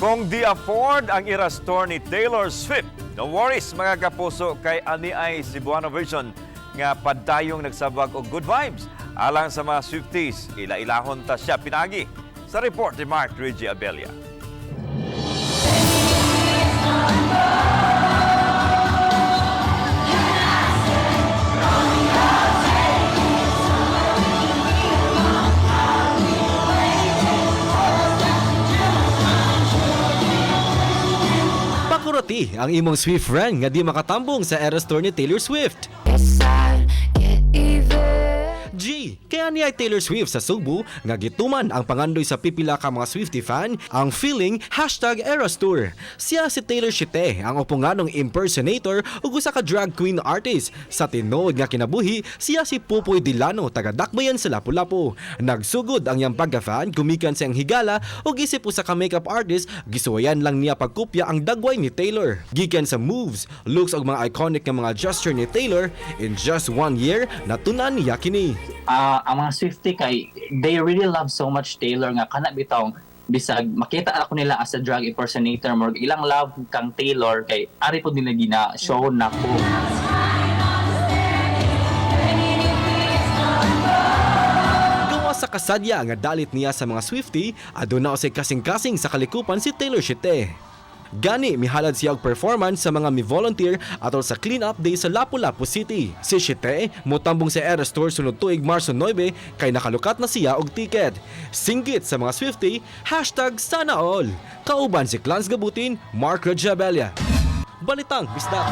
Kung di afford ang Eras Tour ni Taylor Swift, no worries, mga kapuso, kay ani ay Cebuano version nga padayong nagsabag og good vibes alang sa mga Swifties. Ila-ilahon ta siya pinagi sa report ni Mark Reggie Abella. Pakurati ang imong Swift friend nga di makatambong sa Eras Tour ni Taylor Swift. Guess I get even. G, kaya niya ay Taylor Swift sa Sugbo nga gituman ang pangandoy sa pipila ka mga Swiftie fan ang feeling #ErasTour. Siya si Taylor Shite, ang uponganong impersonator ug usa ka drag queen artist. Sa tinuod nga kinabuhi, siya si Pupoy Dilano, taga Dakbayan sa Lapu-Lapu. Nagsugod ang iyang pagka-fan gumikan sa iyang higala ug isip usa ka makeup artist, gisuwayan lang niya pagkopya ang dagway ni Taylor. Gikan sa moves, looks ug mga iconic nga mga gesture ni Taylor, in just one year natunan niya kini. Ang mga Swiftie kay they really love so much Taylor nga kana bitawng bisag makita ako nila as a drag impersonator, more ilang love kang Taylor kay ari pod nila gina show nako. Gawa sa kasadya nga dalit niya sa mga Swiftie, aduna usay kasing-kasing sa kalikupan si Taylor Shite. Gani, mihalad siya og performance sa mga mi-volunteer atol sa clean-up day sa Lapu-Lapu City. Si Shite, motambong sa Eras Tour sunod tuig Marso 9 kay nakalukat na siya og ticket. Singgit sa mga Swiftie, #SanaAll. Kauban si Clans Gabutin, Mark Rajabella. Balitang Bisdak.